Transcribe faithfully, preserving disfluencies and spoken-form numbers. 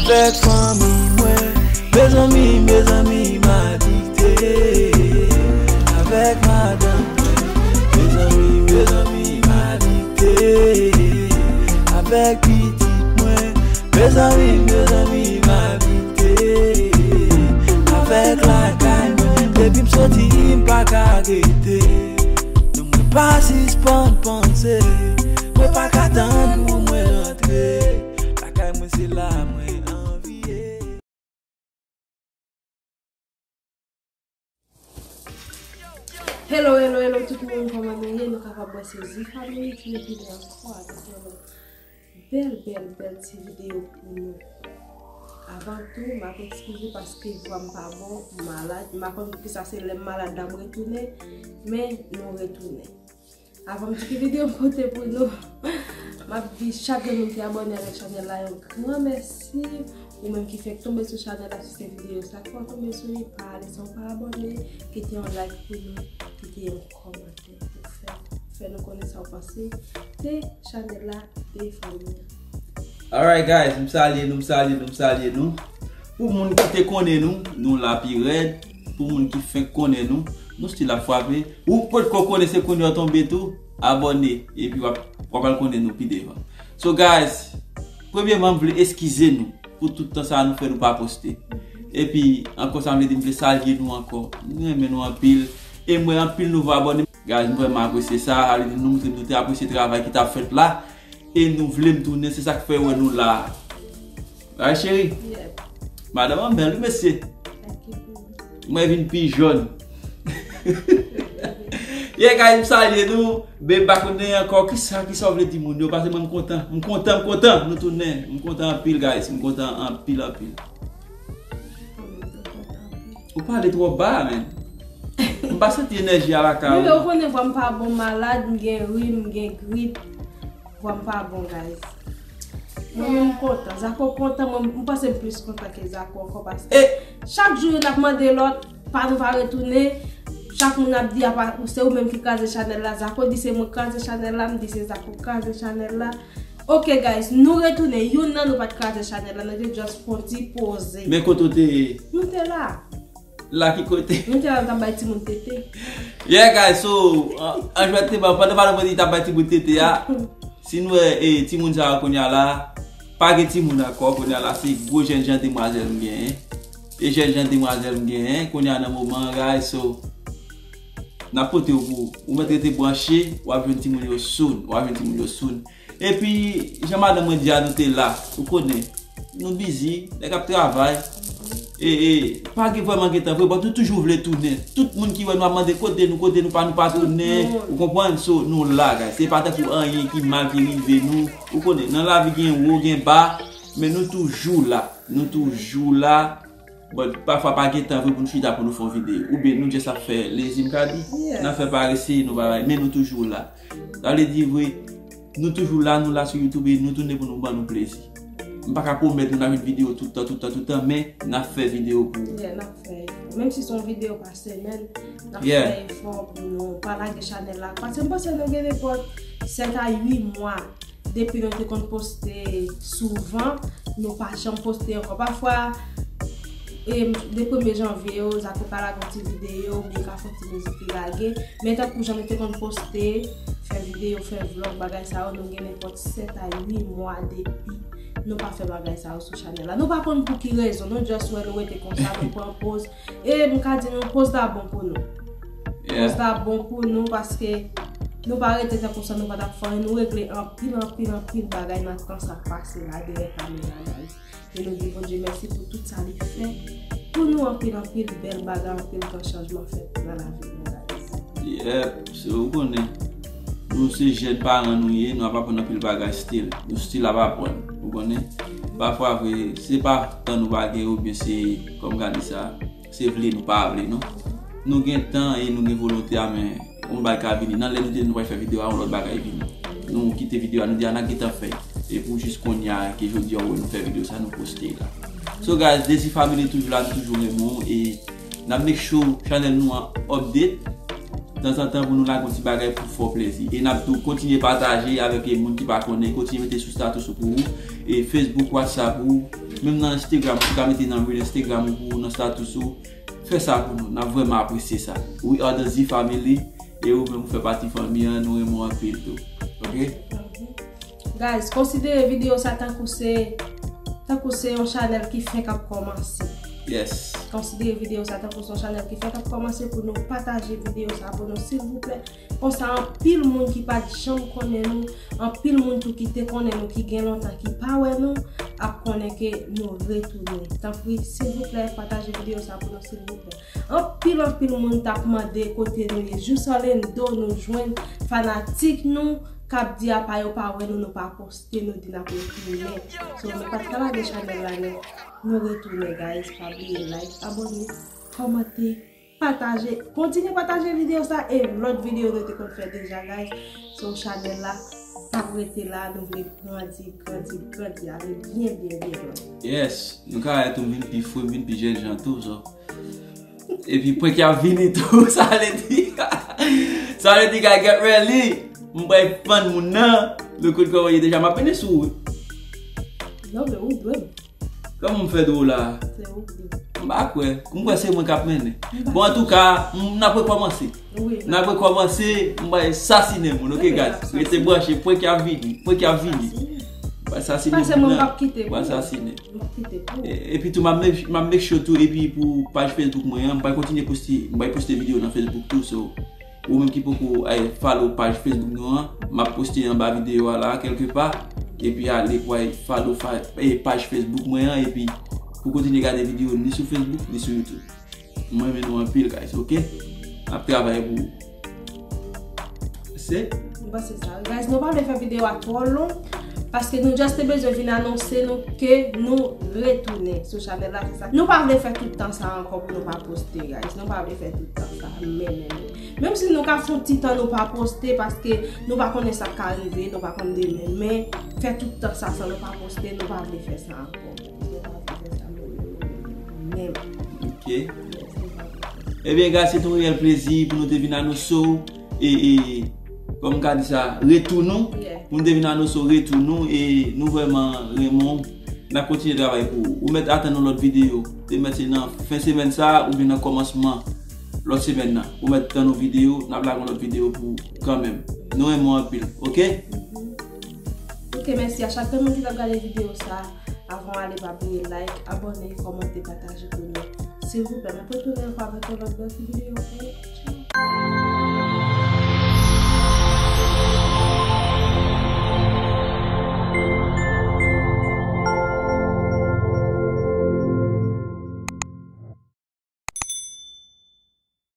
Avèk fanmi mwen, mezanmi, mezanmi, m adikte. Avèk madanm mwen, mezanmi, mezanmi, m adikte. Avèk pitit mwen, mezanmi, mezanmi, m adikte. Avèk lakay mwen, depi m soti, m pa ka rete. Non, mwen pa sispann panse, mwen pa ka tann pou mwen rantre. Lakay mwen, se la mwen anvi ye. Hello, hello, hello, tout moun, kòman nou ye? Nou kapab wè se Zi Family ki vini ankò avèk yon bèl, bèl, bèl ti videyo pou nou. Avan tou, m ap eskize paske vwa m pa bon, m malad. M pa konn poukisa se lè m malad la m retounen, men nou retounen. Avan m di ki videyo m pote pou nou, m ap di chak grenn moun ki abòne avèk chanèl la yon gran mèsi. Ou menm ki fèk tonbe sou chanèl la, si se videyo sa k fè w tonbe sou li, pa ale san w pa abòne, kite yon like pou nou, kite yon kòmantè pou fè, fè nou konnen sa w panse de chanèl la, de fanmi an. Alright guys, m salye nou, m salye nou, m salye nou. Pou moun ki te konnen nou, nou la pi rèd. Pou moun ki fenk konnen nou, nou still ap frape. Ou potko konnen, se kounye a w tonbe tou, abòne, epi w ap, w ap al konnen nou pi devan. So guys, premyèman m vle eskize nou pou tout tan sa a nou fè nou pa poste. Epi ankò sa m vle di, m vle salye nou ankò. Nou renmen nou anpil. E m wè anpil nouvo abòne. Guys, m vrèman apresye sa. Sa vle di nou montre nou te apresye travay ki t ap fèt la. E nou vle m tounen, se sa k fè w wè nou la. Ay cheri. Yep. Madanm an bèl wi mesye. Mwen vin pi jòn. Yeah guys, m salye nou. Ben, m pa konnen ankò kisa, kisa w vle di moun yo, paske mwen m kontan. M kontan, m kontan nou tounen. M kontan anpil guys, m kontan anpil, anpil. Ou pale twò ba, men. M pa santi enèji a lakay ou. Wi, ou konnen vwa m pa bon, malad, m gen rim, m gen grip. Vwa m pa bon, guys. Mwen menm m kontan. Zako kontan, mwen m panse m plis kontan ke Zako ankò paske chak jou youn ap mande lòt, pa nou pa retounen. Chak moun ap di apa ou se ou menm ki kraze chanèl la. Zako di se mwen k kraze chanèl la, m di se Zako k kraze chanèl la. Ok guys, nou retounen. Youn nan nou pa t kraze chanèl la, nou te just fè yon ti poze. Men kote w te ye? Nou te la. La ki kote? Nou te la, nou t ap bay timoun tete. Yeah guys, so an, an jwèt te ban, pandan madanm mwen li t ap bay timoun tete a, si nou wè e, timoun sa yo kounye a la, pa gen timoun ankò, kounye a la se gwo jènjan demwazèl m genyen. E jènjan demwazèl m genyen kounye a nan moman an guys, so n ap pote yo pou ou, ou mèt rete branche, w ap jwenn timoun yo soon, w ap jwenn timoun yo soon. Epi jan madanm mwen di a, nou te la, ou konnen, nou bizi, nèg ap travay. E, e pa gen vrèman gen tan vre, but nou toujou vle tounen. Tout moun ki wè nou ap mande kote nou, kote nou, pa nou pa tounen, ou konprann? So nou la guys, se pa tankou anyen ki mal ki rive nou. Ou konnen, nan lavi gen wo, gen ba, men nou toujou la. Nou toujou la. But pafwa pa gen tan vre pou nou chita pou nou fè yon videyo. Oubyen nou just ap fè lezi, m ka di. N ap fè parese, nou bagay, men nou toujou la. Sa vle di vre, nou toujou la, nou la sou YouTube e nou tounen pou nou ban nou plezi. M pa ka pwomèt nou n ap met videyo tout tan, tout tan, tout tan, men n ap fè videyo pou ou. Yeah, n ap fè efò. Menm si se yon videyo pa semèn, n ap fè efò pou nou pa lage chanèl la. Paske m panse nou gen nenpòt sèt a uit mwa depi nou te konn poste souvan, nou pa janm poste ankò. Pafwa, e, de premye janvye yo, Zako ka lage yon ti videyo, oubyen ka fè yon ti mizik li lage. Men tankou jan nou te konn poste, fè videyo, fè vlòg, bagay sa yo, nou gen nenpòt sèt a uit mwa depi nou pa fè bagay sa yo sou chanèl la. Nou pa konn pou ki rezon, nou just wè nou rete konsa, nou pran poz. E m ka di nou, poz la bon pou nou. Poz la bon pou nou, paske nou pa rete tankou sa, nou pa t ap fè anyen, nou regle anpil, anpil, anpil bagay nan tan sa k pase la dèyè kamera, guys. E nou di Bondye mèsi pou tout sa li fè pou nou, anpil, anpil bèl bagay, anpil gran chanjman fèt nan lavi nou, guys. Yep, se ou konnen. Nou se jèn paran nou ye, nou ap aprann anpil bagay still. Nou still ap aprann, ou konnen. Pafwa vre, se pa tan nou pa gen oubyen se, kòm gade sa, se vle nou pa vle, non. Nou gen tan e nou gen volonte a, men yon bagay ka vini. Nan lè nou te di nou pral fè videyo a, yon lòt bagay vini. Nou kite videyo a, nou di a n a gentan fè. E pou jis kounye a, ke jodi a, ou wè nou fè videyo sa, nou poste la. So guys, Desi Family toujou la, nou toujou renmen w, e n ap make sure chanèl nou an update tanzantan pou nou lage yon ti bagay pou fè w plezi. E n ap tou kontinye pataje avèk e moun ki pa konnen, kontinye mete sou status ou pou ou, e Facebook, WhatsApp ou, Menm nan Instagram, ou ka mete nan reel Instagram ou pou nan status ou. Fè sa pou nou. N ap vrèman apresye sa. We are the Z family. E ou menm ou fè pati fanmi an, nou renmen w anpil tou. Ok? Guys, konsidere videyo sa tankou se tankou se yon chanèl ki fenk ap kòmanse. Yes. Konsidere videyo sa tankou se yon chanèl ki fenk ap kòmanse pou nou pataje videyo sa pou nou, silvouplè. Konsa, anpil moun ki pa t janm konnen nou, anpil moun tou ki te konnen nou, ki gen lontan ki pa wè nou, ap konnen ke nou retounen. Tanpri, silvouplè, pataje videyo sa pou nou, silvouplè. Anpil, anpil moun t ap mande kote nou ye. Jous Orlando nou jwenn fanatik nou k ap di apa yo pa wè nou, nou pa poste, nou di n ap retounen. So, nou pa t ka lage chanèl la nèt. Nou retounen, guys. Pa bliye like, abòne, kòmante, pataje. Kontinye pataje videyo sa e lòt videyo nou te konn fè deja, guys. So, chanèl la p ap rete la, nou vle grandi, grandi, grandi, ale byen, byen, byen lwen. Yes, nou ka wè tou m vin pi fre, m vin pi jènjan tou, so. Epi prank y ap vini tou, sa vle di. Sa vle di, guys, get ready. M bay fan moun nan. Look at kòman ye deja, m ap mennen sou ou. Non, men ou dwe. Kòman m fè dwe w la? Se ou ki. M pa kwè. M kwè se mwen k ap mennen. M pa Bon, antouka, m, n ap rekòmanse. Wi. N ap rekòmanse, m bay sasinen moun, ok, guys? Rete branche, prank y ap vini, prank y ap vini. Sasinen. M bay sasinen moun nan. Pase mwen, m p ap kite pou ou. M bay sasinen. M p ap kite pou ou. E, epi tou, m ap make, m ap make sure tou, epi pou paj Facebook mwen an, m bay kontinye poste, m bay poste videyo nan Facebook tou, so, ou menm ki poko, eh, follow paj Facebook nou an, m ap poste anba videyo a la, kèlke pa, epi ale pou al follow fa-, eh, paj Facebook mwen an, epi pou kontinye gade videyo ni sou Facebook, ni sou YouTube. Mwen renmen nou anpil, guys, ok? N ap travay pou ou. Se? M panse sa. Guys, nou pa vle fè videyo a twò long, paske nou just te bezwen vin anonse nou ke nou retounen sou chanèl la, se sa. Nou pa vle fè tout tan sa ankò pou nou pa poste, guys. Nou pa vle fè tout tan sa, men, men, men. Menm si nou ka fè yon ti tan nou pa poste, paske nou pa konnen sa k ka rive, nou pa konn demen, men fè tout tan sa san nou pa poste, nou pa vle fè sa ankò. Nou pa vle fè sa, men, men, men, men. Ok. Ebyen, guys, se te yon reyèl plezi pou nou te vin anonse w, e, e, kòm m ka di sa, retou nou. Yeah. Pou nou te vin anonse w retou nou, e nou vrèman renmen w. N ap kontinye travay pou ou. Ou mèt atann yon lòt videyo. Se mèt se nan fen semèn sa a, oubyen nan kòmansman lòt semèn nan. Ou mèt tann yon videyo, n ap lage yon lòt videyo pou ou kanmenm. Nou renmen w anpil, ok? Mhm. Ok, mèsi a chak moun ki t ap gade videyo sa a. Avan w ale, pa bliye like, abòne, kòmante, pataje pou nou. Silvouplè, n ap retounen ankò avèk yon lòt bèl ti videyo.